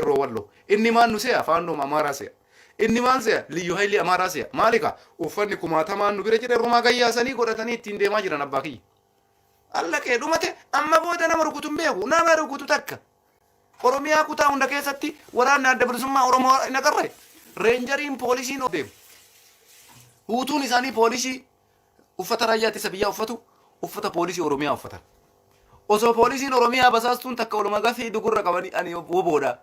Qeerroo Walloo. Inni maal nu se'a? Faannooma Amaaraa se'a. Inni maal se'a? Liyyu Haylii Amaaraa se'a. Maali kaa? Uffanni kumaatamaan nu bira jira irrumaa gayyaasanii godhatanii ittiin deemaa jiran abbaa kiyya. Allaqee dhumate amma booda nama rukutu hin beeku. Nama rukutu takka. Oromiyaa kutaa hunda keessatti waraanni adda bilisummaa Oromoo hin agarre. Reenjariin poolisiin of deemu. Huutuun isaanii poolisii uffata raayyaa ittisa biyyaa uffatu uffata poolisii Oromiyaa uffatan. Osoo poolisiin Oromiyaa basaastuun takka oluma gafii gurra qabanii ani woboodha.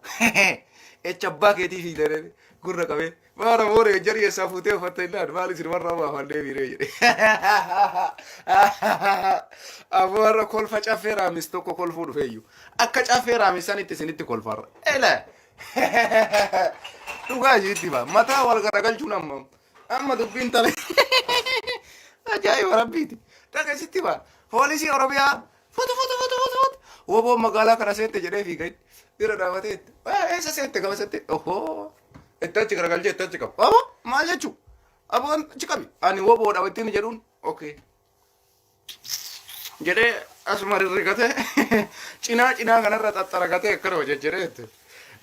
Echa abbaa keetii fiilee gurra qabee. Maara moo reenjarii eessaa fuutee uffatte jennaan maal isin warra baafannee miiree jedhe. Ammoo har'a kolfa caffee raamis tokko kolfuu dhufeeyyu. Akka caffee raamis sanitti isinitti kolfarra. Ele! Dhugaa isinitti hima. Mataa wal garagalchuun amma amma dubbiin tale. Ajaa'iba rabbiiti. Dhaga isitti hima. Poolisii Oromiyaa Foto foto foto foto foto. Woboon magaalaa kana seente jedhee fiiga inni. Bira dhaabatee itti. Eessa seente gama seente? Ohoo. Itti achi garagalchee itti achi qabu. Aboo maal jechuu? Aboon achi qabi. Ani woboodha ittiin jedhuun. Okay. Jedhee asuma rirrigatee cinaa cinaa kanarra xaxxaragatee akkana hojjecheree itti.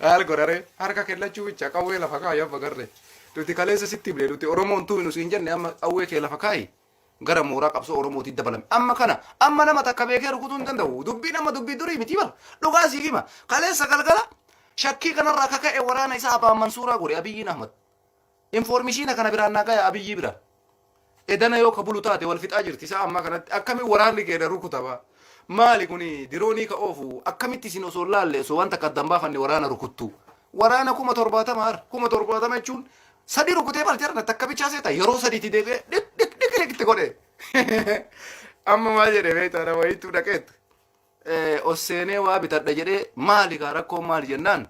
Maal godharee harka kennachuu bicha qawwee lafa kaayi abba garree. Nuti kaleessa sitti himne nuti Oromoon tu'inu siin jenne amma qawwee kee lafa kaayi. Gara mooraa qabsoo Oromootii dabalame. Amma kana amma nama takka beekee rukutuu hin danda'u. Dubbiin amma dubbii durii miti bara. Dhugaa siif hima. Kaleessa galgala shakkii kanarraa kaka'e waraana isaa Abaan Mansuuraa godhe Abiyyiin Ahmad. Infoormishiina kana biraan naa gaya Abiyyii bira. Edana yoo ka bulu taate wal fixaa jirti isaa ammaa kanatti akkamiin waraanni keenya rukutama. Maali kuni diroonii ka oofu akkamitti isin osoo hin laalle osoo wanta akka adda hin baafanne waraana rukuttu. Waraana 70,000 har 70,000 jechuun sadi rukutee bar jarana takka bichaa seeta yeroo sadiitti deebi'ee dhik dhik dhik dhik itti godhe. Amma maal jedhe beektaa nama wayiitu dhaqeet os seenee waa bitadha jedhee maali kaa rakkoon maali jennaan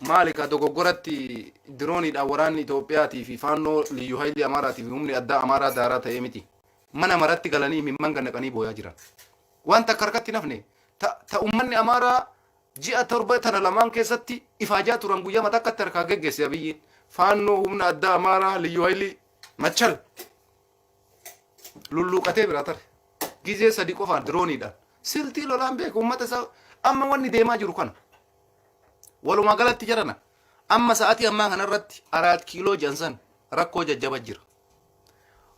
maali kaa dogoggoratti dirooniidhaan waraanni Itoophiyaatii fi faannoo liyyu haayilii Amaaraatii fi humni addaa Amaaraa daaraa ta'ee miti. Mana maratti galanii imimman gannaqanii booyaa jiran. Waan takka harkatti hin hafne ta ummanni Amaaraa Ji'a torba tana lamaan keessatti ifaajaa turan guyyama takkatti harkaa geggeesse Abiyyiin. Faannoo humna addaa Amaaraa Liyyuu Hayilii Machal lulluuqatee biraa tare. Gizee sadi qofaan dirooniidhaan. Siltii lolaan beeku uummata isaa amma wanni deemaa jiru kana. Walumaa galatti jarana amma sa'aatii ammaa kanarratti araat kiiloo jansan rakkoo jajjaba jira.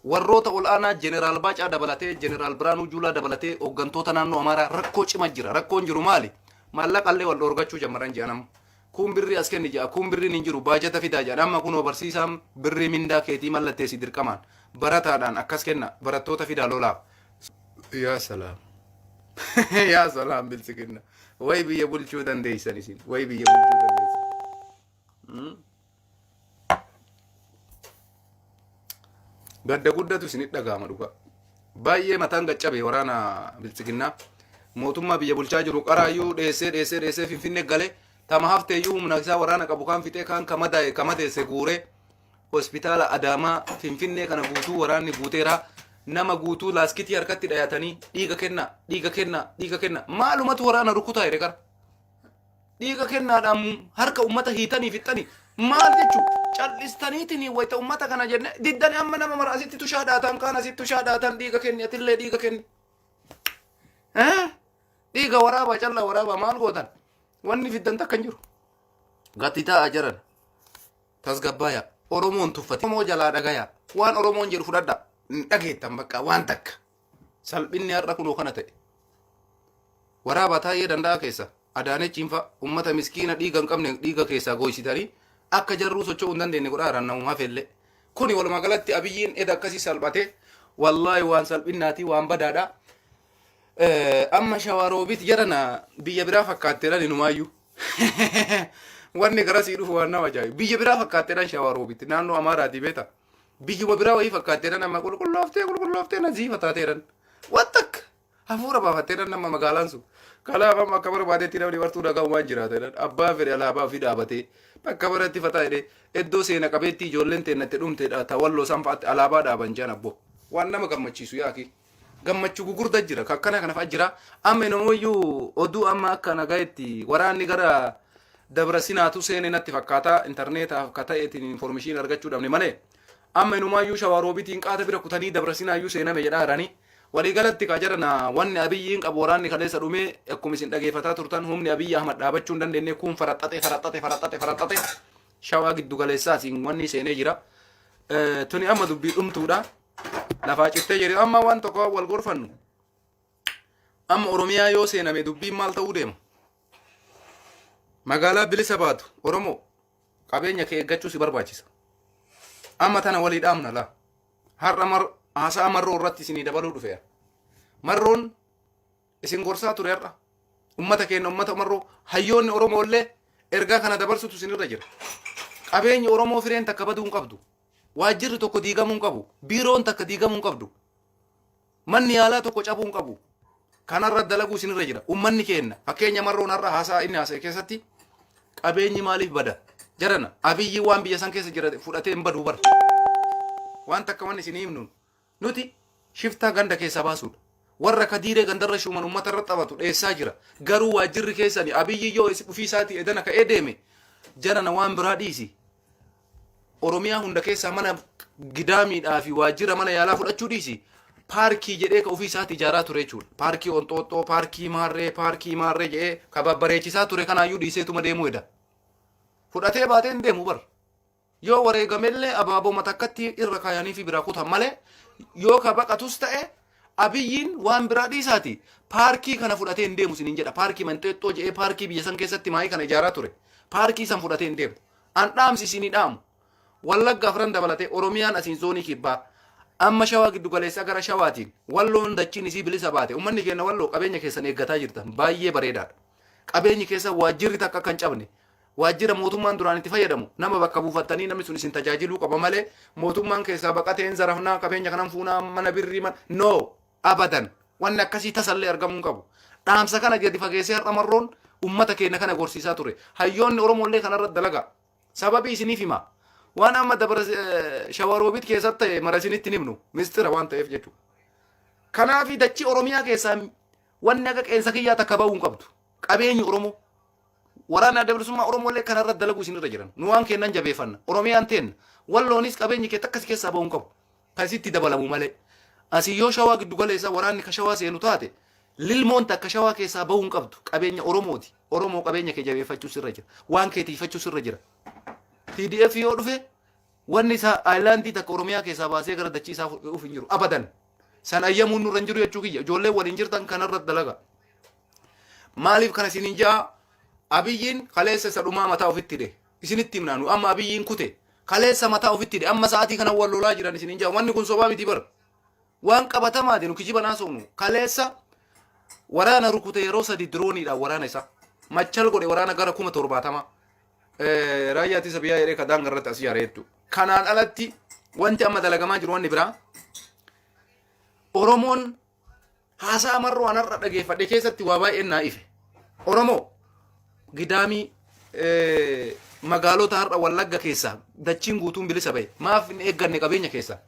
Warroota ol'aanaa Jeneraal Baacaa dabalatee, Jeneraal Biraanuu Juulaa dabalatee hooggantoota naannoo Amaaraa rakkoo cima jira. Rakkoon jiru maali? Maallaqa illee wal dhoorgachuu jammaran jedhan amma. Kuun birrii as kenni jedha, kuun birriin hin jiru, baajata fidaa jedhan. Amma kunoo barsiisaan birrii mindaa keetii mallatteessi dirqamaan. Barataadhaan akkas kenna, barattoota fidaa lolaaf. Yaa salaam. Yaa salaam biltsiginna. Way biyya bulchuu dandeessan isin. Way biyya bulchuu dandeessan. Gadda guddatu isinit dhaga'ama dhugaa. Baay'ee mataan gaccabe waraana biltsiginnaa. Mootummaa biyya bulchaa jiru qaraayyuu dheessee dheessee dheessee Finfinnee galee tama hafteeyyuu humna isaa waraana qabu kaan fixee kaan ka madaa'e ka madeesse guuree hospitaala Adaamaa Finfinnee kana guutuu waraanni guuteera. Nama guutuu laaskitii harkatti dhayatanii dhiiga kennaa dhiiga kennaa dhiiga kennaa maalumatu waraana rukutaa jedhe qara. Dhiiga kennaadhaan harka ummata hiitanii fixxanii maal jechuu cal'istaniitiin wayita ummata kana jenne diddanii amma nama mara asitti tushaa dhaatan kaan asitti tushaa dhaatan dhiiga kenni atillee dhiiga kenni. Eh? Dhiiga waraabaa callaa waraabaa maal gootan wanni fiddan takka hin jiru. Gatti taa'aa jiran tasgabbaaya Oromoon tuffate Oromoo jalaa dhagaya waan Oromoon jedhu fudhadha hin dhageettan bakka waan takka. Salphinni har'a kunoo kana ta'e. Waraabaa Taayyee Danda'aa keessa Adaanechiin fa'a uummata miskiina dhiiga hin qabne dhiiga keessaa gooysitanii akka jarruu socho'uu hin dandeenye godhaa jiran namuma hafellee. Kuni walumaa galatti Abiyyiin eda akkasii salphate wallaahi waan salphinnaatii waan badaadha. Amma Shawaroobit jarana biyya biraa fakkaatteedhaan inumaayyuu. Wanni garasii dhufu waan nama ajaa'ibu. Biyya biraa fakkaatteedhaan Shawaroobit naannoo Amaaraatii beektaa. Biyyuma biraa wayii fakkaatteedhaan amma qulqullooftee qulqullooftee naziifa taateedhaan. Waan takka hafuura baafatteedhaan nama magaalaan sun. Kanaaf amma akka barbaadetti namni martuu dhagaa waan jiraatedhaan abbaa fedhe alaabaa ofii dhaabatee bakka baratti fataa jedhee iddoo seena qabeettii ijoolleen teenna itti dhumteedha tawalloo san fa'aatti alaabaa dhaaban jiran abboo. Waan nama gammachiisu yaaki. Gammachuu gugurda jira ka akkana kana fa'a jira. Amma inumooyyuu oduu amma akka nagayetti waraanni gara Dabra Sinaatu seene natti fakkaata intarneetaaf ka ta'eetiin informishiin argachuu dhabne malee amma inumaayyuu Shawaaroobitiin qaata bira kutanii Dabra Sinaayyuu seename jedhaa jiranii. Waliigalatti kaa jedhana, wanni Abiyyiin qabu, waraanni kaleessa dhumee, akkuma isin dhageeffataa turtan, humni Abiyyi Ahmad dhaabachuu hin dandeenye. Kun faraxxaxe, faraxxaxe, faraxxaxe, faraxxaxe, Shawaa giddu galeessaa asiin wanni seenee jira. Tuni amma dubbii dhumtuudha. Lafaa cittee jira. Amma waan tokko wal gorfannu. Amma Oromiyaa yoo seename dubbiin maal ta'uu deema? Magaalaa bilisa baatu, Oromoo, qabeenya kee eeggachuu si barbaachisa. Amma tana walii dhaamna laa. Har'a mar haasa'a Marroo irratti isinii dabaluu dhufeera. Marroon isin gorsaa ture har'a. Ummata keenya, ummata Marroo, hayyoonni Oromoo illee ergaa kana dabarsutu isinirra jira. Qabeenyi Oromoo fireen takka baduu hin qabdu. Waajjirri tokko diigamuu hin qabu. Biiroon takka diigamuu hin qabdu. Manni yaalaa tokko cabuu hin qabu. Kanarra dalaguu isinirra jira. Ummanni keenya, fakkeenya, Marroon har'a haasaa inni haasa'e keessatti qabeenyi maaliif bada? Jarana, Abiyyi waan biyya san keessa jira fudhatee hin baduu bara. Waan takka wanni isin himnuun nuti shiftaa ganda keessaa baasuudha. Warra kadiiree gandarra shuuman, uummata irra taphatu dheessaa jira. Garuu waajjirri keessani, Abiyyi yoo ofii isaatii edana ka'ee deeme, jarana, waan biraa dhiisi. Oromiyaa hunda keessaa mana gidaamiidhaa fi waajjira mana yaalaa fudhachuu dhiisi. Paarkii jedhee ka ofii isaatii ijaaraa ture jechuudha. Paarkii Onxooxxoo, paarkii Maarree, paarkii Maarree jedhee ka babbareechisaa ture kanaayyuu dhiiseetuma deemuu eda. Fudhatee baatee hin deemu bar. Yoo wareegamellee abaaboo matakkatti irra kaayanii fi biraa kutan malee, yoo ka baqatus ta'e, Abiyyiin waan biraa dhiisaati. Paarkii kana fudhatee hin deemu isiniin jedha. Paarkii Manxeexxoo jedhee paarkii biyya san keessatti maayii kana ijaaraa ture. Paarkii san fudhatee hin deemu. An dhaamsi isinii dhaamu. Wallagga afran dabalatee, Oromiyaan asiin zoonii kibbaa. Amma Shawaa giddu galeessaa gara Shawaatiin Walloon dachiin isii bilisa baate. Uummanni keenya Walloo qabeenya keessan eeggataa jirtan baay'ee bareedaadha. Qabeenyi keessan, waajjirri takka akka hin cabne, waajjira mootummaan duraan itti fayyadamu nama bakka buufattanii namni sun isin tajaajiluu qaba malee, mootummaan keessaa baqateen zarafnaa, qabeenya kanan fuunaa, mana birrii mana, no, abadan, wanni akkasii tasallee argamuu hin qabu. Dhaamsa kana gadi fageessee har'a Marroon ummata keenya kana gorsiisaa ture. Hayyoonni Oromoollee kanarratti dalagaa. Sababii isiniif hima. Waan amma dabara Shawaroobit keessatti ta'e mara isinitti hin himnu. Mistira waan ta'eef jechuudha. Kanaafi dachii Oromiyaa keessaa wanni akka qeensa kiyyaa takka bahuu hin qabdu. Qabeenyi Oromoo. Waraanni Adda Bilisummaa Oromoo illee kanarratti dalaguu isinirra jiran. Nu waan kennan jabeeffanna. Oromiyaan teenna. Walloonis qabeenyi kee takka si keessaa bahuu hin qabu. Kan sitti dabalamu malee. Asii yoo Shawaa giddu galeessa waraanni ka Shawaa seenu taate, lilmoon takka Shawaa keessaa bahuu hin qabdu. Qabeenya Oromooti. Oromoo, qabeenya kee jabeeffachuu sirra jira. Waan kee tiifachuu sirra jira. TDF yoo dhufe wanni isaa aayilaandii takka Oromiyaa keessaa baasee gara dachii isaa dhufu hin jiru. Abadan. San ayyamuun nurra hin jiru jechuu kiyya. Ijoolleen waliin jirtan kanarra dalaga. Maaliif kana isiniin ja'a? Abiyyiin kaleessa isa dhumaa mataa ofitti hidhe. Isinitti himnaa, nu amma Abiyyiin kute. Kaleessa mataa ofitti hidhe. Amma sa'aatii kana wal lolaa jiran isiniin ja'a. Wanni kun sobaa miti bara. Waan qabatamaati, nu kijiba naasofnu. Kaleessa waraana rukute yeroo sadi dirooniidhaan waraana isaa. Machal godhe waraana gara 70,000. Raayyaa ittisa biyyaa jedhee ka daangaa irratti asii yaare jechuudha. Kanaan alatti wanti amma dalagamaa jiru wanni biraa, Oromoon haasaa Marroo anarra dhageeffadhe keessatti waa baay'een naa ife. Oromoo, gidaamii magaalota har'a Wallagga keessaa dachiin guutuun bilisa ba'e. Maaf hin eegganne qabeenya keessaa?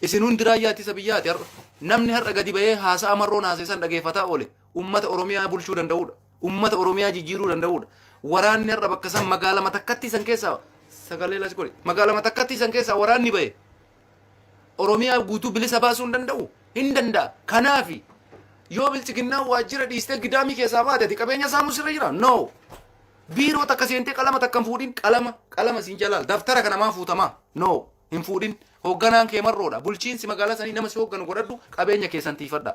Isin hundi raayyaa ittisa biyyaati har'a. Namni har'a gadi ba'ee haasaa Marroon haasa'e san dhageeffataa oole ummata Oromiyaa bulchuu danda'uudha. Ummata Oromiyaa jijjiiruu danda'uudha. Waraanni har'a bakka san magaalaa matakkatti san keessaa, sagalee las godhe, magaalaa matakkatti san keessaa waraanni ba'e. Oromiyaa guutuu bilisa baasuu hin danda'u? Hin danda'a. Kanaafi yoo Bilchiginnaa waajjira dhiistee gidaamii keessaa baate, ati qabeenya saamuu sirra jira? No. Biiroo takka seentee qalama takka hin fuudhin. Qalama siin jalaal. Daftara kana maa fuutamaa? No. Hin fuudhin. Hoogganaan kee Marroodha. Bulchiinsi magaalaa sanii nama si hoogganu godhadhu, qabeenya keessan tiifadha.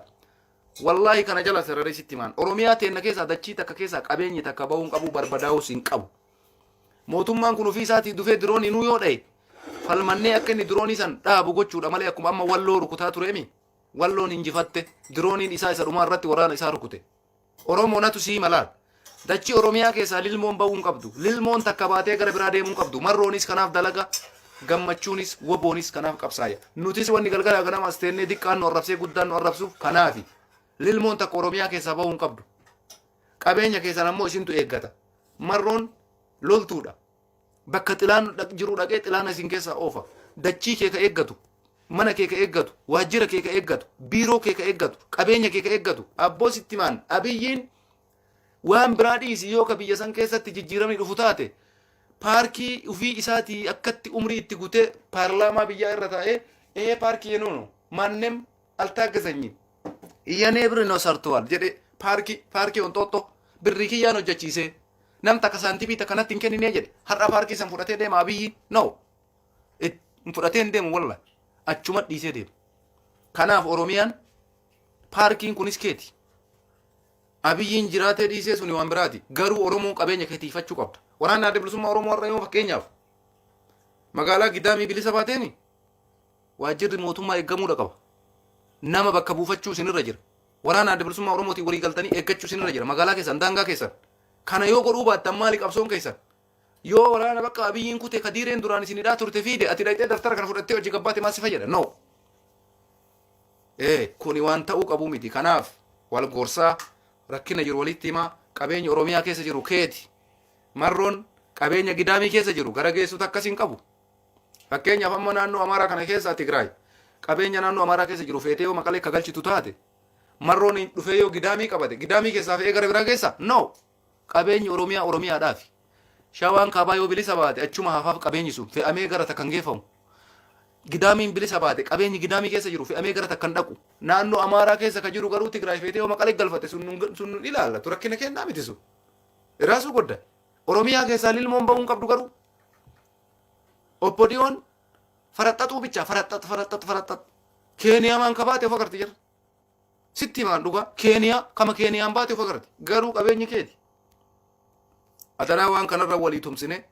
Wallaahi kana jala sararee sitti himaan. Oromiyaa teenna keessaa dachii takka keessaa qabeenyi takka bahuu hin qabu, barbadaa'uus hin qabu. Mootummaan kun ofii isaatii dhufee diroonii nuu yoo dhaye, falmannee akka inni diroonii san dhaabu gochuudha malee, akkuma amma Walloo rukutaa tureemi. Walloon injifatte, dirooniin isaa isa dhumaa irratti waraana isaa rukute. Oromoo, natu sii malaal. Dachii Oromiyaa keessaa lilmoon bahuu hin qabdu. Lilmoon takka baatee gara biraa deemuu hin qabdu. Marroonis kanaaf dalaga. Gammachuunis Waboonis kanaaf qabsaaya. Nutis wanni galgala ganama as teennee diqqaan nu arrabsee guddaan nu arrabsuuf kanaafi. Lilmoon takka Oromiyaa keessaa bahuu hin qabdu. Qabeenya keessan ammoo isintu eeggata. Marroon loltuudha. Bakka xilaan jiru dhaqee xilaana isin keessaa oofa. Dachii kee ka eeggatu, mana kee ka eeggatu, waajjira kee ka eeggatu, biiroo kee ka eeggatu, qabeenya kee ka eeggatu. Abboo, sitti maan, Abiyyiin waan biraa dhiisi, yoo ka biyya san keessatti jijjiiramni dhufu taate, paarkii ofii isaatii akkatti umrii itti gutee paarlaamaa biyyaa irra taa'ee paarkii yenuunu mannem Altaaggasanyiin. Iyanee birri no sartuwal jedhe paarkii paarkii Onxooxxoo birrii kiyyaan hojjechiisee nam takka saantibii takka natti hin kenninee jedhe. Har'a paarkii san fudhatee deema Abiyyi? No. Fudhatee hin deemu, walla achuma dhiisee deema. Kanaaf Oromiyaan paarkiin kunis keeti. Abiyyiin jiraatee dhiisee suni waan biraati. Garuu Oromoon qabeenya kee tiifachuu qabda. Waraanni Adda Bilisummaa Oromoo har'a yoo fakkeenyaaf magaalaa Gidaamii bilisa baateeni, waajjirri mootummaa eeggamuudha qaba. Nama bakka buufachuu isinirra jira. Waraana Adda Bilisummaa Oromootiin walii galtanii eeggachuu isinirra jira. Magaalaa keessan, daangaa keessan. Kana yoo godhuu baattan maali qabsoon keessan? Yoo waraana bakka Abiyyiin kute kadiireen duraan isin hidhaa turte fiide, ati dhaqxee daftara kana fudhattee hojii gabbaate, maal si fayyada? No. Kuni waan ta'uu qabu miti. Kanaaf wal gorsaa, rakkina jiru walitti himaa, qabeenya Oromiyaa keessa jiru keeti. Marroon qabeenya Gidaamii keessa jiru gara geessutu akkas hin qabu. Fakkeenyaaf amma naannoo Amaaraa kana keessa Tigraay qabeenya naannoo Amaaraa keessa jiru feetee yoo Maqalee akka galchitu taate, Marroon dhufee yoo Gidaamii qabate, Gidaamii keessaa fe'ee gara biraa geessa? No. Qabeenyi Oromiyaa Oromiyaadhaafi. Shawaan Kaabaa yoo bilisa baate, achuma hafaaf qabeenyi sun fe'amee gara takka hin geeffamu. Gidaamiin bilisa baate, qabeenyi Gidaamii keessa jiru fe'amee gara takka hin dhaqu. Naannoo Amaaraa keessa ka jiru garuu Tigraay feetee yoo Maqalee galfatte, sun nun ilaallatu, rakkina kennaa miti sun. Iraasuu godda. Oromiyaa keessaa lilmoon ba'uu hin qabdu garuu. Obbo Diyoon faraxxaxuu bicha faraxxax faraxxax faraxxax. Keeniyaa maan kabaate of agarti jira. Sitti himaan dhugaa, Keeniyaa kama Keeniyaan baate of agarti. Garuu qabeenyi keeti. Adaraa waan kanarra walii tumsine,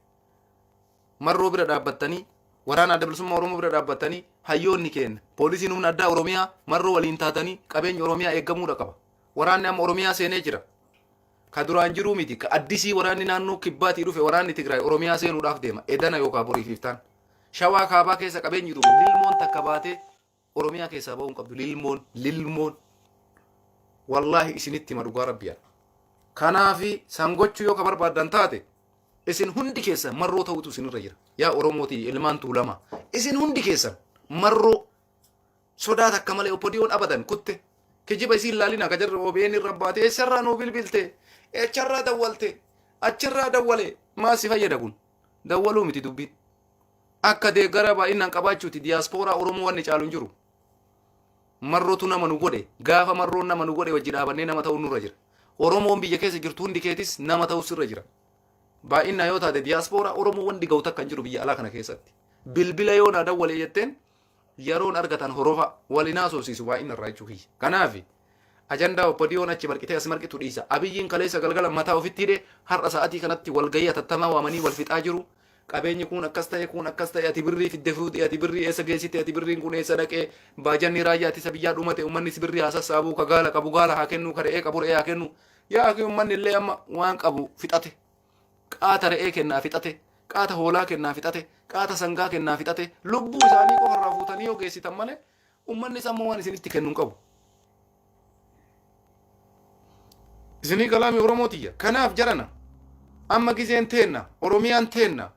Marroo bira dhaabbattanii, waraana Adda Bilisummaa Oromoo bira dhaabbattanii, hayyoonni keenya, poolisiin humna addaa Oromiyaa Marroo waliin taatanii qabeenyi Oromiyaa eeggamuudha qaba. Waraanni amma Oromiyaa seenee jira. Ka duraan jiruu miti. Ka addisii waraanni naannoo kibbaatii dhufe, waraanni Tigraay Oromiyaa seenuudhaaf deema. Edana yookaan boriif iftaan. Shawaa Kaabaa keessa qabeenyi jiru lilmoon takka baatee Oromiyaa keessaa ba'uu hin qabdu. Lilmoon lilmoon. Wallaahi isinitti hima, dhugaa rabbiyaa. Kanaafi san gochuu yoo ka barbaaddan taate, isin hundi keessan Marroo ta'utu isinirra jira. Yaa Oromootii, ilmaan Tuulamaa. Isin hundi keessan Marroo sodaa takka malee oppodiyoon abadan kutte. Kijiba isiin laalina ka jarri OBN irra baate, eessarraa nuu bilbilte, echarraa dawwalte, achirraa dawwale, maal si fayyada kun? Dawwaluu miti dubbiin. Akka deeggara baay'inaan qabaachuuti diyaaspooraa Oromoo wanni caalu hin jiru. Marrootu nama nu godhe, gaafa Marroon nama nu godhe wajji dhaabannee nama ta'uu nurra jira. Oromoon biyya keessa jirtu hundi keetis nama ta'uu sirra jira. Baay'inaan yoo taate diyaaspooraa Oromoo wanti ga'u takka hin jiru biyya alaa kana keessatti. Bilbila yoo naa dawwalee jetteen yeroon argatan horofa waliin haasofsiisu baay'ina irraa jechuu kiyya. Kanaaf ajandaa oppodiyoon achi marqitee as marqitu dhiisa. Abiyyiin kaleessa galgala mataa ofitti hidhe, har'a sa'atii kanatti walgahii atattamaa waamanii wal fixaa jiru. Qabeenyi kun akkas ta'e, kun akkas ta'e, ati birrii fidde fuute, ati birrii eessa geessite, ati birriin kun eessa dhaqee, baajanni raayyaa ittisa biyyaa dhumate, uummanni birrii haa sassaabuu, ka gaala qabu gaala haa kennu, ka re'ee qabu re'ee haa kennu. Yaa akhi, uummanni illee amma waan qabu fixate. Qaata re'ee kennaa fixate, qaata hoolaa kennaa fixate, qaata sangaa kennaa fixate, lubbuu isaanii qofa irraa fuutanii yoo geessitan malee uummanni amma waan isinitti kennu hin qabu. Isinii galaami Oromoo tiyya. Kanaaf jarana amma gizeen teenna, Oromiyaan teenna.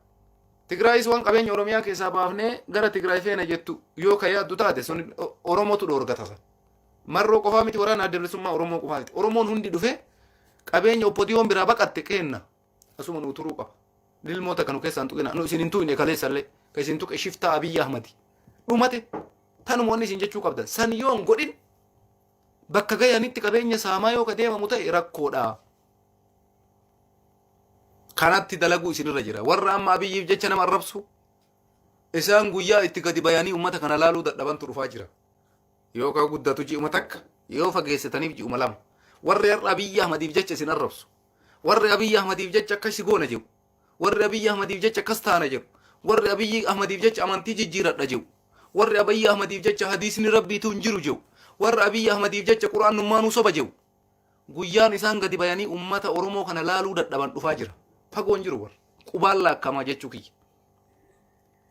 Tigraayis waan qabeenya Oromiyaa keessaa baafnee gara Tigraay feena jettu yoo ka yaaddu taate, sun Oromootu dhoorgata san. Marroo qofaa miti, waraana Adda Bilisummaa Oromoo qofaa miti. Oromoon hundi dhufee qabeenya oppodiyoon biraa baqatte keenna. Asuma nuu turuu qaba. Lilmoota kanu keessaan tuqina. Nu isin hin tuqne kaleessallee. Ka isin tuqe shiftaa Abiyyi Ahmadi. Dhumate tanuma wanni isin jechuu qabdan. San yoo hin godhin bakka gayanitti qabeenya saamaa yoo ka deemamu ta'e rakkoodha. Kanatti dalaguu isinirra jira. Warra amma Abiyyiif jecha nama arrabsu, isaan guyyaa itti gadi bayanii uummata kana laaluu dadhabantu dhufaa jira. Yookaan guddatu ji'uma takka yoo fageessitaniif ji'uma 2. Warri har'a Abiyyi Ahmadiif jecha isin arrabsu. Warri Abiyyi Ahmadiif jecha akkas si goona jedhu. Warri Abiyyi Ahmadiif jecha akkas taana jedhu. Warri Abiyyi Ahmadiif jecha amantii jijjiiradha jedhu. Warri Abiyyi Ahmadiif jecha hadiisni rabbiitu hin jiru jedhu. Warri Abiyyi Ahmadiif jecha quraannummaanuu soba jedhu. Guyyaan isaan gadi bayanii uummata Oromoo kana laaluu dadhaban dhufaa jira. Fagoo hin jiru warra. Qubaan laakkamaa jechuu kiyya.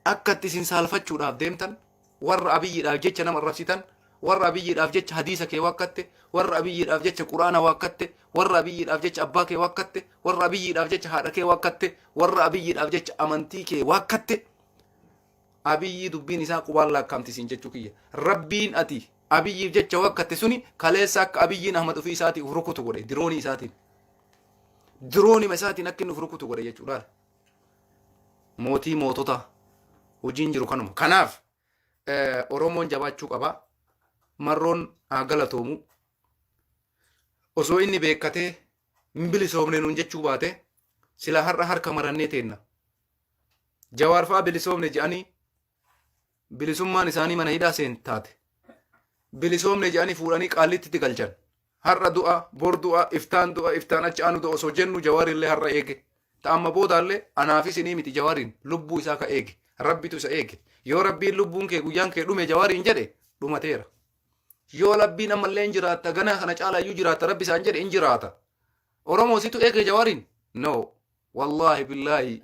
Akka itti isin saalfachuudhaaf deemtan, warra Abiyyiidhaaf jecha nama arrabsitan, warra Abiyyiidhaaf jecha hadiisa kee waakkatte, warra Abiyyiidhaaf jecha quraana waakkatte, warra Abiyyiidhaaf jecha abbaa kee waakkatte, warra Abiyyiidhaaf jecha haadha kee waakkatte, warra Abiyyiidhaaf jecha amantii kee waakkatte. Abiyyi dubbiin isaa qubaan laakkaamti isin jechuu kiyya. Rabbiin ati Abiyyiif jecha waakkatte suni kaleessa akka Abiyyiin Ahmad ofii isaatii uf rukutu godhe diroonii isaatiin. Diroonima isaatiin akka inni uf rukutu godhe jechuudha. Mootii mootota hojiin jiru kanuma. Kanaaf Oromoon jabaachuu qaba. Marroon haa galatoomu. Osoo inni beekkatee hin bilisoomne nuun jechuu baate sila har'a harka marannee teenna. Jawaar fa'aa bilisoomne jedhanii bilisummaan isaanii mana hidhaa seen taate. Bilisoomne jedhanii fuudhanii qaallitti galchan. Har'a du'a, bor du'a, iftaan du'a, iftaan achi aanu du'a osoo jennu Jawaarillee har'a eege. Ta amma boodaallee anaafis inii miti Jawaariin lubbuu isaa ka eege. Rabbitu isa eege. Yoo Rabbiin lubbuun kee guyyaan kee dhume Jawaariin jedhe dhumateera. Yoo Rabbiin ammallee hin jiraatta ganaa kana caalaa iyyuu jiraatta Rabbi isaan jedhe hin jiraata. Oromoo situ eege Jawaariin? No. Wallaahi billaahi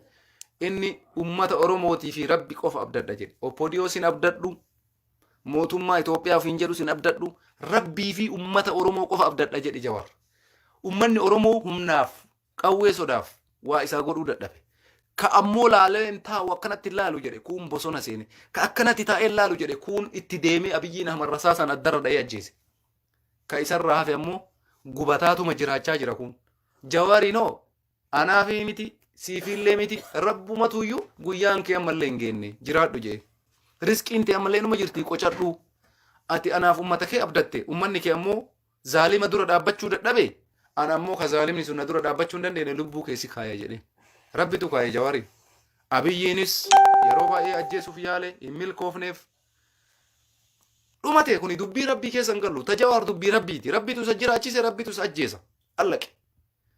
inni ummata Oromootii fi Rabbi qofa abdadha jedhe. Opodiyoo sin abdadhu. Mootummaa Itoophiyaa ofiin jedhu sin abdadhu. Rabbii fi ummata Oromoo qofa abdadha jedhe Jawaar. Ummanni Oromoo humnaaf qawwee sodaaf waa isaa godhuu dadhabe. Ka ammoo laalee hin taa'u akkanatti hin laalu jedhe kuun bosona seene. Ka akkanatti taa'ee hin laalu jedhe kuun itti deemee Abiyyiin Ahmad rasaasaan addarra dha'ee ajjeese. Ka isarraa hafe ammoo gubataatuma jiraachaa jira kuun. Jawaariinoo anaafii miti siifiillee miti rabbumatuyyuu guyyaan kee ammallee hin geenne jiraadhu jee. Risqiin tee ammallee inuma jirti qocadhu. Ati anaaf ummata kee abdatte ummanni kee ammoo zaalima dura dhaabbachuu dadhabe an ammoo ka zaalimni sun na dura dhaabbachuu hin dandeenye lubbuu kee si kaaya jedhee. Rabbitu kaaye Jawaariin. Abiyyiinis yeroo baay'ee ajjeesuuf yaale hin milkoofneef. Dhumate kuni dubbii Rabbii keessa hin galu. Ta Jawaar dubbii Rabbiiti. Rabbitu isa jiraachise, Rabbitu isa ajjeesa. Allaqe.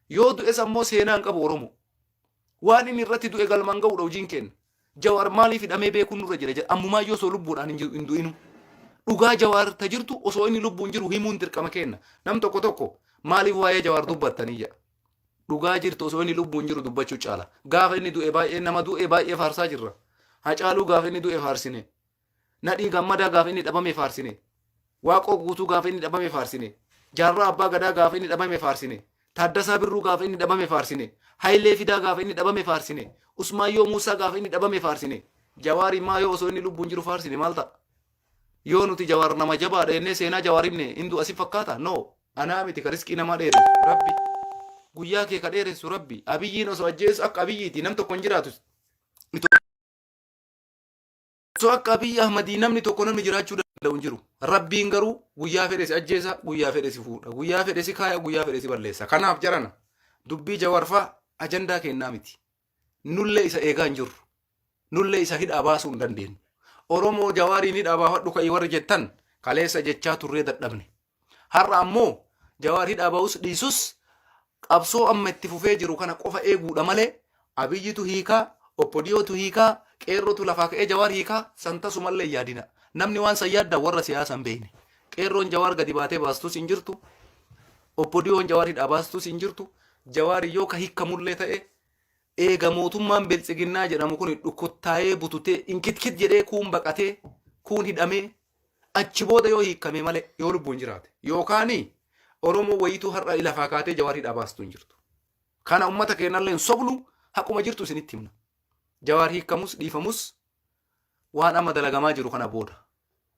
Yoo du'es ammoo seenaa hin qabu Oromoo. Waan inni irratti du'e galmaan ga'uudha hojiin keenya. Jawaar maaliif hidhamee beekuun nurra jira jedha. Ammumaa iyyuu osoo lubbuudhaan hin jiru- hin du'inu. Dhugaa Jawaar ta jirtu osoo inni lubbuun jiru himuun dirqama keenya. Nam tokko tokko maaliif waa'ee Jawaar dubbattanii jedha. Dhugaa jirtu osoo inni lubbuun jiru dubbachuu caala. Gaafa inni du'e baay'ee nama du'e baay'ee faarsaa jirra. Hacaaluu gaafa inni du'e faarsine. Nadhii Gammadaa gaafa inni dhabame faarsine. Waaqoo Guutuu gaafa inni dhabame faarsine. Jaarraa Abbaa Gadaa gaafa inni dhabame faarsine. Taaddasaa Birruu gaafa inni dhabame faarsine. Hayilee Fidaa gaafa inni dhabame faarsine. Usmaayyoo Muusaa gaafa inni dhabame faarsine. Jawaar immaa yoo osoo inni lubbuun jiru faarsine maal ta'a? Yoo nuti Jawaar nama jabaadha jennee seenaa Jawaar himne hin du'a si fakkaata? No. Anaa miti ka riskii namaa dheeressu Rabbi. Guyyaa kee ka dheeressu Rabbi. Abiyyiin osoo ajjeesu akka Abiyyiiti nam tokko hin jiraatu. Osoo akka Abiyyi Ahmadii namni tokko namni jiraachuu danda'u hin jiru. Rabbiin garuu guyyaa fedhe si ajjeesa, guyyaa fedhe si fuudha, guyyaa fedhe si kaaya, guyyaa fedhe si balleessa. Kanaaf jarana dubbii Jawar faa ajandaa keennaa miti. Nullee isa eegaa hin jirru. Nullee isa hidhaa baasuu hin dandeenyu. Oromoo Jawaariin hidhaa baafadhu ka'ii warri jettan kaleessa jechaa turree dadhabne. Har'a ammoo Jawaar hidhaa ba'us dhiisus qabsoo amma itti fufee jiru kana qofa eeguudha malee Abiyyitu hiikaa, Oppodiyootu hiikaa, qeerrootu lafaa ka'ee Jawaar hiikaa san tasumallee hin yaadina. Namni waan san yaaddan warra siyaasa hin beekne. Qeerroon Jawaar gadi baatee baastus hin jirtu. Oppodiyoon Jawaar hidhaa baastus hin jirtu. Jawaar yoo ka hiikamullee ta'e eega mootummaan biltsiginnaa jedhamu kun dhukkuttaa'ee bututee inkitkit jedhee kuun baqatee kuun hidhamee achi booda yoo hiikkame malee yoo lubbuun jiraate yookaan Oromoo wayituu har'a lafaa kaatee Jawaar hidhaa baastu hin jirtu. Kana uummata keenyallee hin sobnu haquma jirtu isinitti himna. Jawaar hiikkamus dhiifamus waan amma dalagamaa jiru kana booda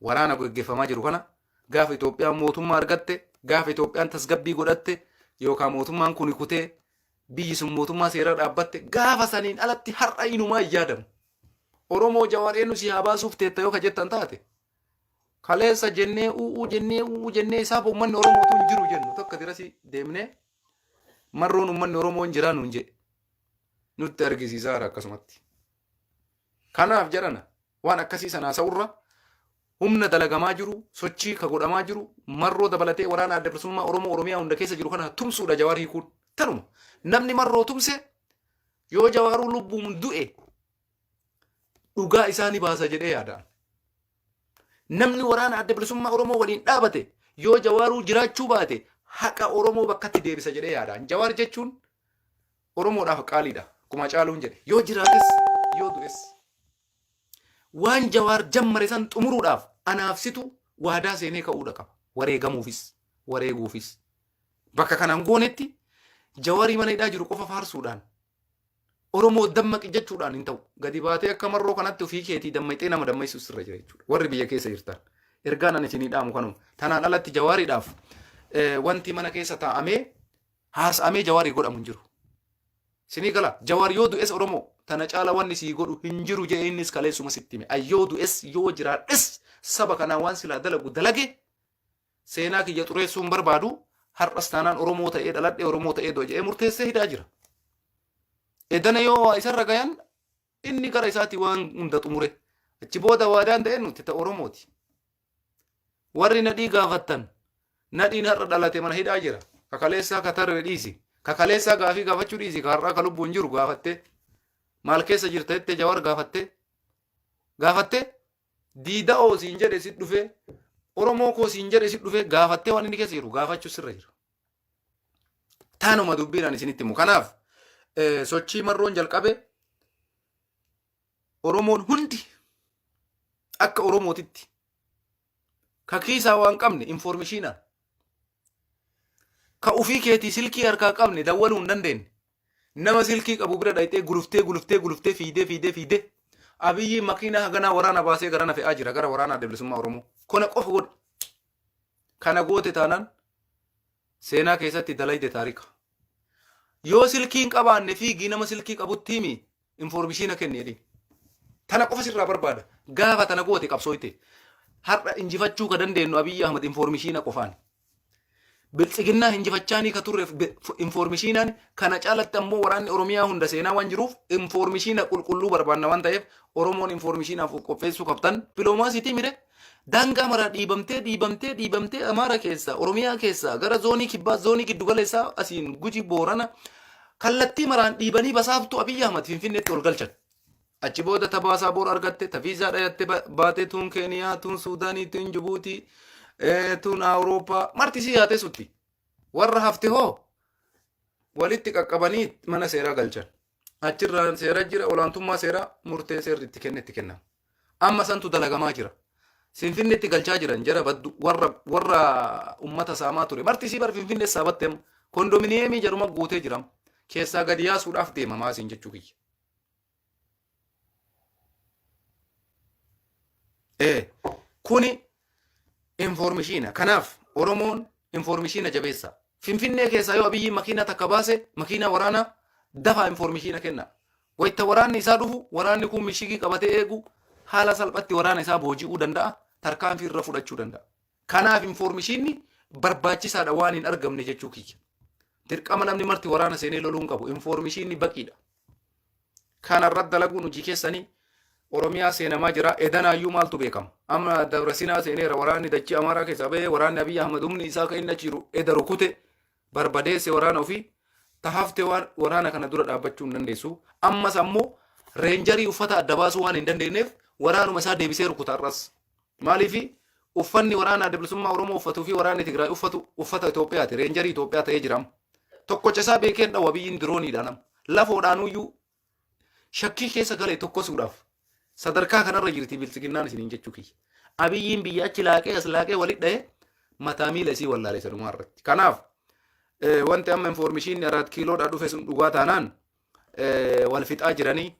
waraana geggeeffamaa jiru kana gaafa Itoophiyaan mootummaa argatte gaafa Itoophiyaan tasgabbii godhatte yookaan mootummaan kun kutee biyyi sun mootummaa seeraa dhaabbatte gaafa saniin alatti har'a inumaa hin yaadamu. Oromoo Jawaar eenyu si haa baasuuf teetta yoo ka jettan taate kaleessa jennee u'uu jennee u'uu jennee isaaf uummanni Oromoo tun jiru jennu takka dirasi deemnee marroon uummanni Oromoo hin jiraa nuun jedhe nutti argisiisaa jira akkasumatti. Kanaaf jedhana waan akkasii sanaa sa'urra humna dalagamaa jiru sochii ka godhamaa jiru marroo dabalatee waraana adda bilisummaa Oromoo Oromiyaa hunda keessa jiru kana tumsuudha Jawaar hiikuun tanuma namni marroo tumse yoo Jawaaruu lubbuun du'e dhugaa isaa ni baasa jedhee yaadaan. Namni waraana adda bilisummaa Oromoo waliin dhaabate yoo Jawaaruu jiraachuu baate haqa Oromoo bakkatti deebisa jedhee yaadaan. Jawaar jechuun Oromoodhaaf qaaliidha. Akkuma Caaluun jedhe. Yoo jiraates yoo du'es. Waan Jawaar jammare san xumuruudhaaf anaaf situ waadaa seenee ka'uudha qaba. Wareegamuufis wareeguufis. Bakka kanaan goonetti Jawaarii mana hidhaa jiru qofa faarsuudhaan Oromoo dammaqi jechuudhaan hin ta'u. Gadi baatee akka marroo kanatti ofii keetii dammaqxee nama dammaysuus sirra jira jechuudha. Warri biyya keessa jirtan. Ergaan ani isinii dhaamu kanuma. Tanaan alatti Jawaariidhaaf wanti mana keessa taa'amee haasa'amee Jawaarii godhamu hin jiru. Sinii gala Jawaar yoo du'es Oromoo tana caala wanni sii godhu hin jiru jedhee innis kaleessuma sitti hime. Ay yoo du'es yoo jiraadhes saba kanaa waan silaa dalagu dalage. Seenaa kiyya xureessuu hin barbaadu. Har'as taanaan Oromoo ta'ee dhaladhe Oromoo ta'ee du'a jedhee murteessee hidhaa jira. Edana yoo waa isarra gayan inni gara isaatii waan hunda xumure. Achi booda waadaan ta'e nuti ta Oromooti. Warri nadhii gaafattan nadhiin har'a dhalate mana hidhaa jira. Kakaleessaa ka tarre dhiisi. Kakaleessaa gaafii gaafachuu dhiisi. Ka har'aa ka lubbuun jiru gaafattee. Maal keessa jirta jettee Jawar gaafattee. Gaafattee diida'oo siin jedhe si dhufee Oromoo koo siin jedhe si dhufee gaafattee waan inni keessa jiru gaafachuu sirra jira. Taanuma dubbiin ani isinitti himu. Kanaaf sochii marroon jalqabe Oromoon hundi akka Oromootitti ka kiisaa waan qabne informishiinaan ka ufii keetii silkii harkaa qabne dawwaluu hin dandeenye nama silkii qabu bira dhayxee guluftee guluftee guluftee fiidee fiidee fiidee Abiyyi makiinaa haganaa waraana baasee garana fe'aa jira gara waraana adda bilisummaa Oromoo. Kana qofa godhi. Kana goote taanaan seenaa keessatti dalayde taarika. Yoo silkii hin qabaanne fiigii nama silkii qabutti himi informishiina kenni jedhiin. Tana qofa sirraa barbaada. Gaafa tana goote qabsooyte. Har'a injifachuu ka dandeenyu Abiyyi Ahmad informishiina qofaan. Biltsiginnaa injifachaanii ka turre informishiinaan kana caalatti ammoo waraanni Oromiyaa hunda seenaa waan jiruuf informishiina qulqulluu barbaanna waan ta'eef Oromoon informishiinaaf of qopheessuu qabtan. Dippiloomaasiitii mire daangaa maraa dhiibamtee dhiibamtee dhiibamtee Amaara keessa Oromiyaa keessa gara zoonii kibbaa zoonii giddugaleessaa asiin Guji Boorana kallattii maraan dhiibanii basaaftuu Abiyyi Ahmad Finfinneetti ol galchan. Achi booda ta baasaaboor argatte, ta viizaa dhayatte baate tuun Keeniyaa, tuun Suudaanii, tuun Jibuutii, tuun Awurooppaa marti isii yaatee sutti. Warra hafte hoo walitti qaqqabanii mana seeraa galchan. Achirraan seera jira olaantummaa seeraa murtee seerri itti kenne itti kennama. Amma santu dalagamaa jira. Finfinneetti galchaa jiran jara baddu warra warra ummata saamaa ture. Marti isii bar Finfinnee saabatte amma. Kondominiyeemii jaruma guutee jira. Keessaa gadi yaasuudhaaf deema maasiin jechuu kiyya. Ee, kuni informishiina. Kanaaf Oromoon informishiina jabeessa. Finfinnee keessaa yoo Abiyyiin makiinaa takka baase makiinaa waraanaa dafaa informishiina kenna. Wayita waraanni isaa dhufu waraanni kun mishigii qabatee eegu haala salphatti waraana isaa booji'uu danda'a tarkaanfii irra fudhachuu danda'a. Kanaaf informishiinni barbaachisaadha waan hin argamne jechuu kiyya. Dirqama namni marti waraana seenee loluu hin qabu. Informishiinni baqiidha. Kana irratti dalaguun hojii keessanii Oromiyaa seenamaa jira. Edanaayyuu maaltu beekama? Amma Dabra Sinaa seeneera waraanni dachii Amaaraa keessaa bahee waraanni Abiyyi Ahmad humni isaa kan inni achi jiru eda rukute barbadeesse waraana ofii ta hafte waan waraana kana dura dhaabbachuu hin dandeessu. Ammas ammoo reenjarii uffata adda baasuu waan hin dandeenyeef waraanuma isaa deebisee rukuta har'as. Maaliif uffanni waraana adda bilisummaa Oromoo uffatuu fi waraanni Tigraay uffatu uffata Itoophiyaati. Reenjarii Itoophiyaa ta'ee jira amma. Tokkocha isaa beekee hin dhawwa biyyiin dirooniidhaan amma. Lafoodhaanuyyuu shakkii keessa galee tokkosuudhaaf sadarkaa kanarra jirti biltsiginnaan isiniin jechuu kiyya. Abiyyiin biyya achi laaqee as laaqee walit dha'ee mataa miila isii wallaale sanumaa irratti. Kanaaf wanti amma informishiinni araat kiiloodhaa dhufe sun dhugaa taanaan wal fixaa jiranii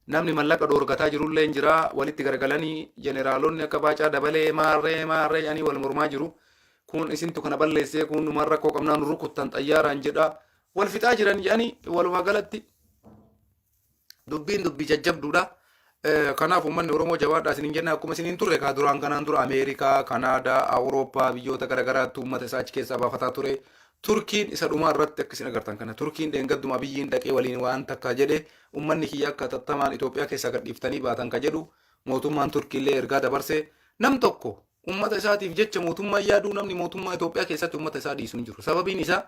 namni mallaqa dhoorgataa jirullee hin jira walitti garagalanii jeneraalonni akka Baacaa Dabalee maarree maarree jedhanii wal mormaa jiru. Kun isintu kana balleessee kun numaan rakkoo qabnaa nu rukuttan xayyaaraan jedha wal fixaa jiran jedhanii walumaa galatti dubbiin dubbii jajjabduudha. Kanaaf uummanni Oromoo jabaadhaa isiniin jenna akkuma isiniin turre kaa duraan kanaan dura Ameerikaa, Kanaadaa, Awurooppaa biyyoota garaagaraatti uummata isaa achi keessaa baafataa ture. Turkiin isa dhumaa irratti akka isin agartan kana Turkiin dheengadduma Abiyyiin dhaqee waliin waan takka jedhe uummanni kiyya akka tattamaan Itoophiyaa keessaa gadhiiftanii baatan ka jedhu mootummaan Turkiillee ergaa dabarse nam tokko uummata isaatiif jecha mootummaa yaaduu namni mootummaa Itoophiyaa keessatti uummata isaa dhiisu hin jiru. Sababiin isaa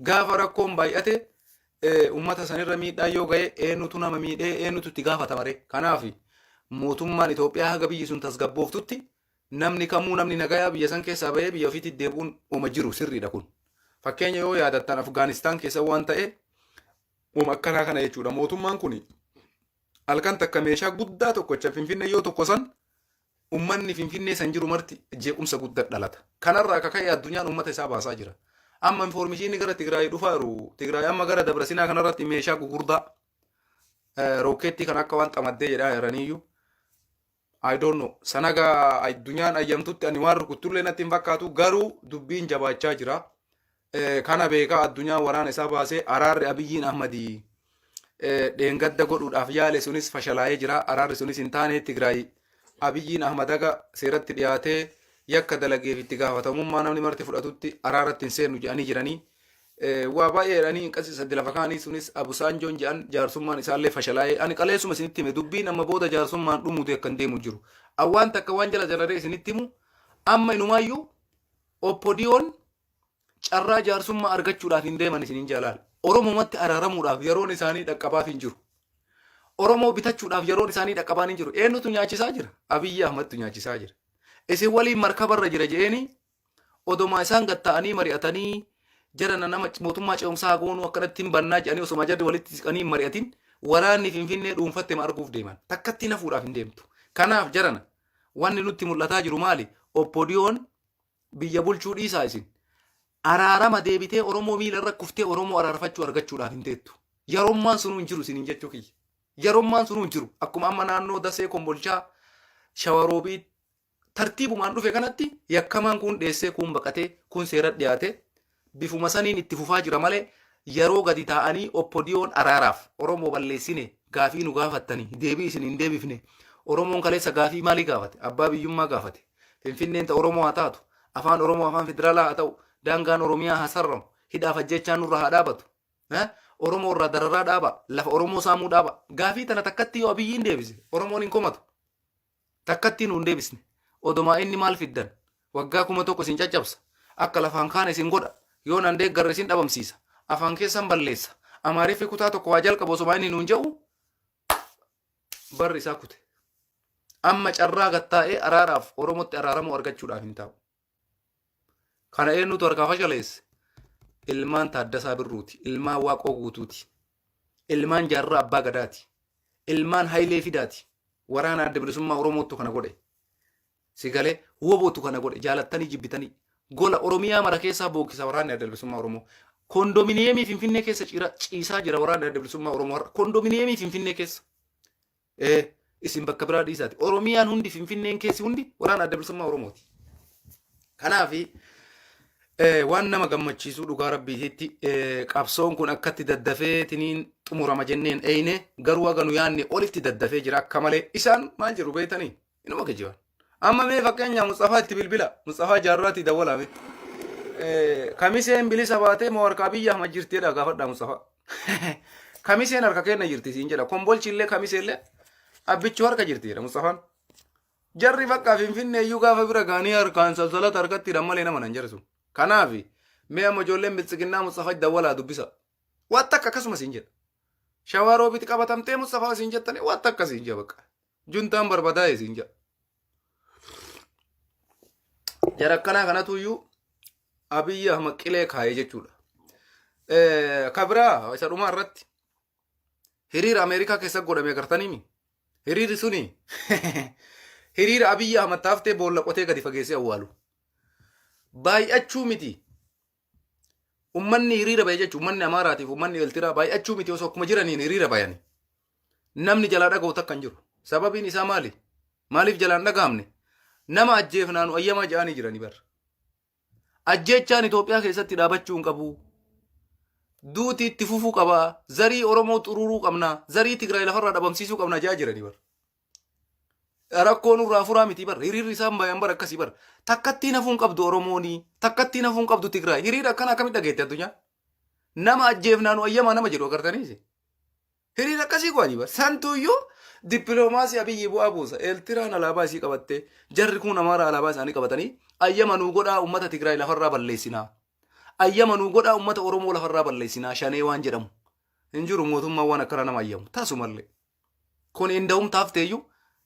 gaafa rakkoon baay'ate uummata sanirra miidhaa yoo ga'e eenyutu nama miidhee eenyutu itti gaafatama ree. Kanaaf mootummaan Itoophiyaa haga biyyi sun tasgabbooftutti namni kamuu namni nagayaa biyya san keessaa bahee biyya ofiitti deebi'uun oma jiru sirriidha kun. Fakkeenya yoo yaadattan Afgaanistaan keessa waan ta'e uma akkanaa kana jechuudha. Mootummaan kun halkan takka meeshaa guddaa tokkocha Finfinnee yoo tokko san ummanni Finfinnee san jiru marti jeequmsa guddaa dhalata. Kanarraa akka ka'e addunyaan ummata isaa baasaa jira. Amma informishiinni gara Tigraay dhufaa jiru. Tigraay amma gara Dabrasinaa kanarratti meeshaa gugurdaa rookeettii kan akka waan xamaddee jedhaa jiraniyyuu. I don't know. Sanaga addunyaan ayyamtutti ani waan rukuttullee natti hin fakkaatu garuu dubbiin jabaachaa jira. Kana beekaa addunyaan waraana isaa baasee araarri Abiyyiin Ahmadii dheengadda godhuudhaaf yaale sunis fashalaa'ee jira. Araarri sunis hin taane Tigraay Abiyyiin Ahmad haga seeratti dhiyaatee Yakka dalageef itti gaafatamummaa namni marti fudhatutti araaratti hin seennu jedhanii jiranii. Waa baay'ee jedhanii hin qasiisadde lafa kaanii sunis Abusaanjoon jedhan jaarsummaan isaallee fashalaa'ee ani qaleessuma isinitti hime dubbiin amma booda jaarsummaan dhumuuti akka hin deemu jiru. Awwaan takka waan jala jalaree isinitti himu amma inumaayyuu Oppodiyoon carraa jaarsummaa argachuudhaaf hin deeman isiniin jalaal. Oromumatti araaramuudhaaf yeroon isaanii dhaqqabaaf hin jiru. Oromoo bitachuudhaaf yeroon isaanii dhaqqabaan hin jiru. Eenyutu nyaachisaa jira? Abiyyi Ahmadtu nyaachisaa jira. Isin waliin markabarra jira je'eeni odomaa isaan gad ta'anii mari'atanii jara nama mootummaa ce'umsaa goonuu akkanatti hin bannaa jedhanii osoma jarri walitti siqanii hin mari'atin waraanni Finfinnee dhuunfatte ma arguuf deeman. Takkatti nafuudhaaf hin deemtu. Kanaaf jarana wanni nutti mul'ataa jiru maali? Oppodiyoon biyya bulchuu dhiisaa isin. Araarama deebitee Oromoo miila irra kuftee Oromoo araarfachuu argachuudhaaf hin teettu. Yarommaan sunuu hin jiru isiniin jechuu kiyya. Yarommaan sunuu hin jiru. Akkuma amma naannoo Dasee Kombolchaa Shawaroobii tartiibumaan dhufe kanatti yakkamaan kun dheessee kun baqatee kun seera dhiyaate bifuma saniin itti fufaa jira malee yeroo gadi taa'anii oppodiyoon araaraaf Oromoo balleessine gaafii nu gaafattanii deebii isin hin deebifne Oromoon kaleessa gaafii maalii gaafate abbaa biyyummaa gaafate Finfinneen ta Oromoo haa taatu afaan Oromoo afaan federaalaa haa ta'u daangaan Oromiyaa haa sarramu hidhaaf ajjechaan nurra haa dhaabatu Oromoo irraa dararaa dhaaba lafa Oromoo saamuu dhaaba gaafii tana takkatti yoo Abiyyiin deebise Oromoon hin komatu Takkattii nu hin deebisne. Odomaa inni maal fiddan? Waggaa 1000 isin caccabsa. Akka lafaan kaane isin godha. Yoo nan deeggarre isin dhabamsiisa. Afaan keessan balleessa. Amaariffi kutaa tokko waa jalqabu osomaa inni nuun jedhu barri isaa kute. Amma carraa gattaa'ee araaraaf Oromotti araaramuu argachuudhaaf hin taa'u. Kana eenyutu harkaa fashaleesse? Ilmaan Taaddasaa Birruuti. Ilmaan Waaqoo Guutuuti. Ilmaan Jaarraa Abbaa Gadaati. Ilmaan Hayilee Fidaati. Waraana Adda Bilisummaa Oromootu kana godhe. Si galee wobotu kana godhe jaalattanii jibbitanii. Gola Oromiyaa mara keessaa bookkisa waraanni Adda Bilisummaa Oromoo. Kondominiyeemii Finfinnee keessa ciisaa jira waraanni Adda Bilisummaa Oromoo har'a. Kondominiyeemii Finfinnee keessa. Ee isin bakka biraa dhiisaati. Oromiyaan hundi Finfinneen keessi hundi waraana adda bilisummaa Oromooti. Kanaaf waan nama gammachiisuu dhugaa rabbiititti qabsoon kun akkatti daddafee tiniin xumurama jenneen eeyne garuu haga nu yaanne olitti daddafee jira akka malee isaan maal jedhu beektanii inuma kijiban. Amma mee fakkeenya Musxafaa itti bilbila Musxafaa jaarraatti dawwalaa mee. Kamiseen bilisa baatee moo harkaa biyya Ahmad jirteedha gaafadhaa Musxafaa. Kamiseen harka kenna jirti siin jedha. Kombolchi illee kamisee illee abbichuu harka jirti jedha Musxafaan. Jarri bakka Finfinnee iyyuu gaafa bira gaanii harkaan salsalata harkatti hidhan malee nama nan jarri sun. Kanaaf mee amma ijoolleen biltsiginnaa Musxafaa dawwalaa dubbisa. Waan takka akkasuma siin jedha. Shawaa roobiti qabatamtee Musxafaa siin jettanii waan takka siin jedha bakka. Juntaan barbadaa'e siin jedha. Jara akkanaa kanatu iyyuu Abiyyi Ahmad qilee kaa'ee jechuudha. Kabiraa isa dhumaa irratti hiriira Ameerikaa keessa godhame agartaniimi. Hiriirri suni hiriira Abiyyi Ahmad taaftee boolla qotee gadi fageessee awwaalu. Baay'achuu miti. Ummanni hiriira bahe jechuun ummanni Amaaraatiif ummanni Eeltiraa baay'achuu miti osoo akkuma jiraniin hiriira bayani. Namni jalaa dhaga'u takka hin jiru. Sababiin isaa maali? Maaliif jalaan dhaga'amne? Nama ajjeefnaanu ayyamaa ja'anii jiranii bara. Ajjeechaan Itoophiyaa keessatti dhaabachuu hin qabu. Duuti itti fufuu qaba. Zarii Oromoo xuruuruu qabna. Zarii Tigraay lafarraa dhabamsiisuu qabna ja'aa jiranii bara. Rakkoo nurraa furaa miti bar. Hiriirri isaan bayan bar akkasii bar. Takkattiin hafuu hin qabdu Oromoonii. Takkattiin hafuu hin qabdu Tigraay. Hiriira akkana akkamitti dhageette addunyaa? Nama ajjeefnaanu ayyamaa nama jedhu agartanii. Hiriira akkasii go'anii bar. Santuuyyuu dippiloomaasii Abiyyi bu'aa buusa. Eeltiraan alaabaa isii qabattee jarri kun Amaara alaabaa isaanii qabatanii ayyama nuu godhaa uummata Tigraay lafarraa balleessinaa. Ayyama nuu godhaa uummata Oromoo lafarraa balleessinaa shanee waan jedhamu. Hin jiru mootummaan waan akkana nama ayyamu. Tasumallee. Kun inda'um taafteeyyuu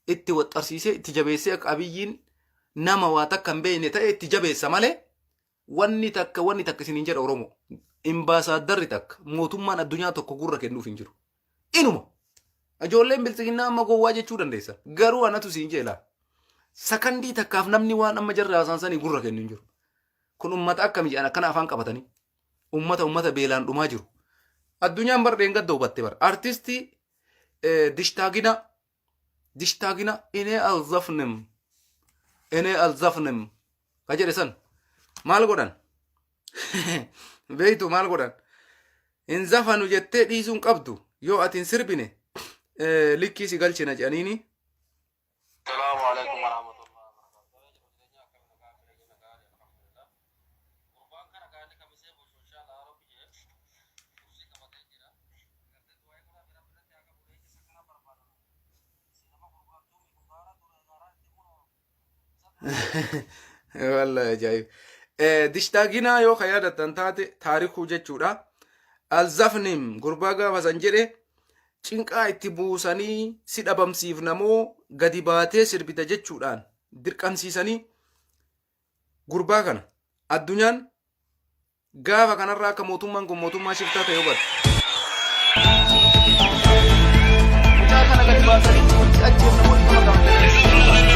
itti waxxarsiisee itti jabeessee akka Abiyyiin nama waa takka hin beekne ta'e itti jabeessa malee wanni takka wanni takka isiniin jedha Oromoo. Imbaasaaddarri takka mootummaan addunyaa tokko gurra kennuuf hin jiru. Inuma. Ijoolleen biltsiginnaa amma gowwaa jechuu dandeessa. Garuu anatu siin jeela. Sakandii takkaaf namni waan amma jarri haasaan sanii gurra kennu hin jiru. Kun ummata akkami jedhan akkana afaan qabatanii. Ummata ummata beelaan dhumaa jiru. Addunyaan bar dheengadda hubatte bar. Artistii Dishtaagina Dishtaagina inee alzafnim inee alzafnim ka jedhe san maal godhan beeytu maal godhan hin zafanu jettee dhiisuun qabdu yoo ati hin sirbine likkii si galchina jedhaniini. Salaamu alaikum warahmatullahi wabarakatuh. Wallahi ajaa'ib. Dishtaaginaa yoo ka yaadattan taate taarikuu jechuudha. Alzafnim gurbaa gaafa san jedhe cinqaa itti buusanii si dhabamsiifna moo gadi baatee sirbita jechuudhaan dirqamsiisanii gurbaa kana addunyaan gaafa kanarraa akka mootummaan kun mootummaa shiftaa ta'e hubatte. Mucaa kana gadi baasanii si ajjeefna moo dhiifama gaafata.